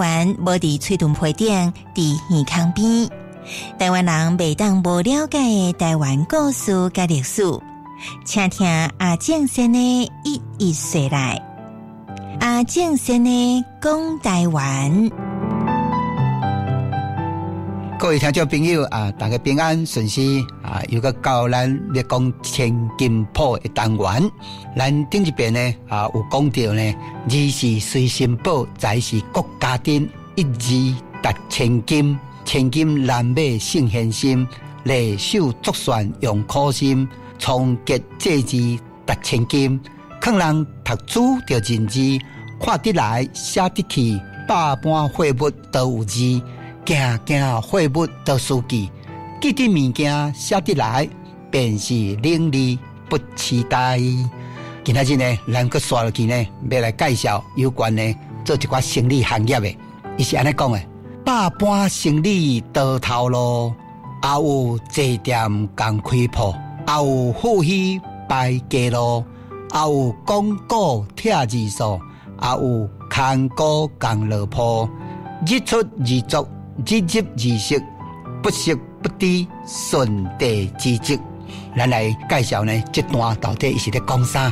灣無佇喙唇皮頂，佇耳孔邊。台灣人袂當無了解的台灣故事佮歷史，請聽阿正先的一一說來。阿正先的講台灣。各位聽眾朋友啊，大家平安順遂啊！又閣到咱咧講千金譜的單元，咱頂一遍呢啊有講著呢，字是隨身寶，財是國家珍，一字值千金，千金難買聖賢心，禮手作算用苦心，倉頡借字值千金，勸人讀書著認字，看得來寫得去，百般貨物都有字。件件貨物都書記，記得物件寫得來，便是伶俐不痴呆。今仔日呢，咱閣紲落去呢，欲來介紹有關呢做一寡生理行業的。伊是按呢講的：百般生理多頭路，也有坐店共開鋪，也有富墟擺街路，也有講古拆字數，也有牽鼓共落鋪，日出而作，日入而息，不息不止，順地之則。咱來介紹呢，這段到底伊是咧講啥？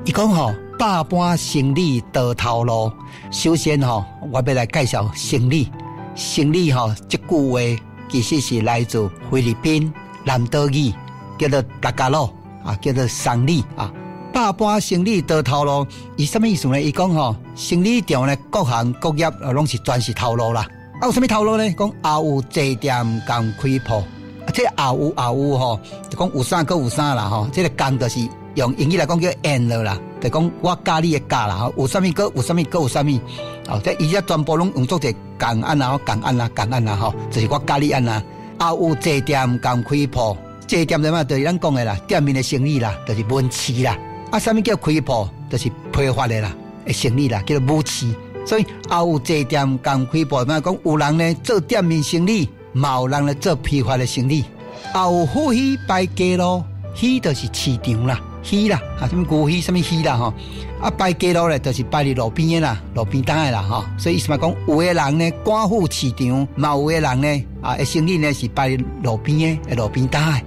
伊講吼，百般生理多頭路。首先吼，我欲來介紹生理。生理吼，這句話其實是來自菲律賓南島語，叫做達加洛啊，叫做生理啊。百般生理多頭路，伊啥物意思呢？伊講吼，生理場呢，各行各業攏是全是頭路啦。啊，有啥物頭路呢？講也有坐店共開鋪，啊，這也有也有吼，就講有啥閣有啥啦吼。這个共就是用英語來講叫 and 啦，就講我佮你的佮啦吼，有啥物閣有啥物閣有啥物。哦，這伊這全部攏用做一个共按啊，共按啊，共按啊吼，就是我佮你按啊。也有坐店共開鋪，坐店就嘛，就是咱講的啦，店面的生意啦，就是門市啦。啊，啥物叫開鋪？就是批發的啦，生意啦，叫做母市。所以也有坐店共開鋪，嘛講有人呢做店面生意，嘛有人咧做批發的生意。也有富墟擺街路，墟就是市場啦，墟啦，啊，啥物牛墟，啥物墟啦吼。啊，擺街路咧，就是擺佇路邊的啦，路邊攤的啦吼。所以意思嘛講，有的人呢趕赴市場，嘛有的人呢啊，生意呢是擺佇路邊的，路邊攤的。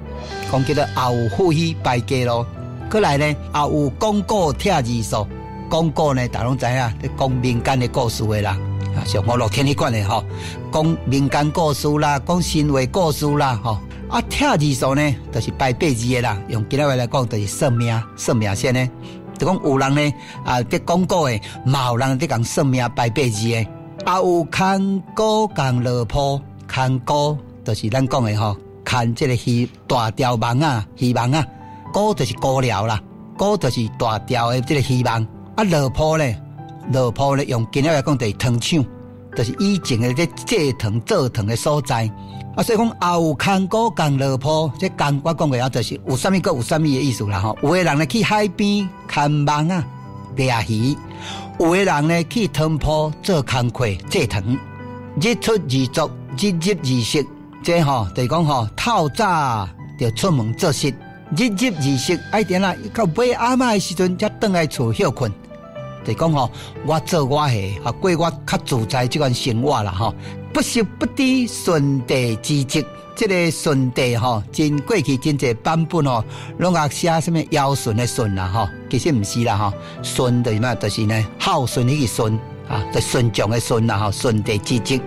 講叫做也有富墟擺街路，閣來呢也有講古拆字數。講古呢，大家攏知影，咧講民間的故事的啦，啊，像五樂天彼款的吼，講民間故事啦，講神話故事啦，吼。啊，拆字數呢，就是排八字的啦，用今仔話來講，就是算命、算命先呢。就講有人呢，啊，佇講古的，嘛有人佇共算命排八字的。啊，有牽鼓共落鋪，牽鼓就是咱講的吼，牽這个魚大條網仔，漁網仔，鼓就是鼓寮啦，鼓就是大條的這个漁網。啊，落鋪咧，落鋪咧，用今仔來講就是糖廠，就是以前的這製糖做糖的所在。啊，所以講也有牽鼓共落鋪，這共我講過啊，就是有啥物閣有啥物的意思啦吼。有的人呢去海邊牽網仔掠魚，有的人呢去糖鋪做工課製糖。日出而作，日入而息，這吼就是講吼透早就出門做事，日入而息，愛點啦？到尾暗仔的時陣才轉來厝歇睏。就講吼，我做我的，啊過我較自在這款生活啦吼。不息不止，順地之則。這个順地吼，真過去真濟版本吼，攏愛寫啥物堯舜的舜啦吼，其實毋是啦吼。順就是嘛，就是呢孝順彼个順啊，就順從的順啦吼，順地之則。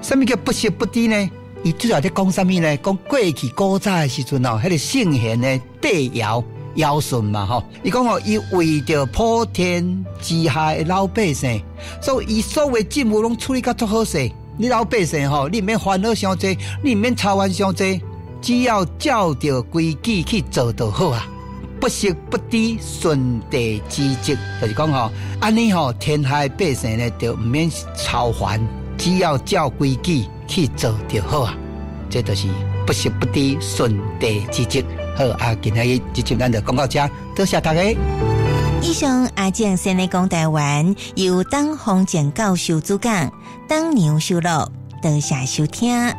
啥物叫不息不止呢？伊主要佇講啥物呢？講過去古早的時陣哦，彼个聖賢的帝堯。堯舜嘛吼，伊講哦，伊為著普天之下的老百姓，所以伊所有政務攏處理甲足好勢。你老百姓吼，你毋免煩惱傷濟，你毋免操煩傷濟，只要照著規矩去做就好啊。不息不止，順地之則，就是講吼，按呢吼，天下的百姓呢，就毋免操煩，只要照規矩去做就好啊。這就是不息不止，順地之則。好啊，今仔日這集咱就講到這，多謝大家。以上阿正先的講台灣，由董宏正教授主講，董娘收錄，多謝收聽。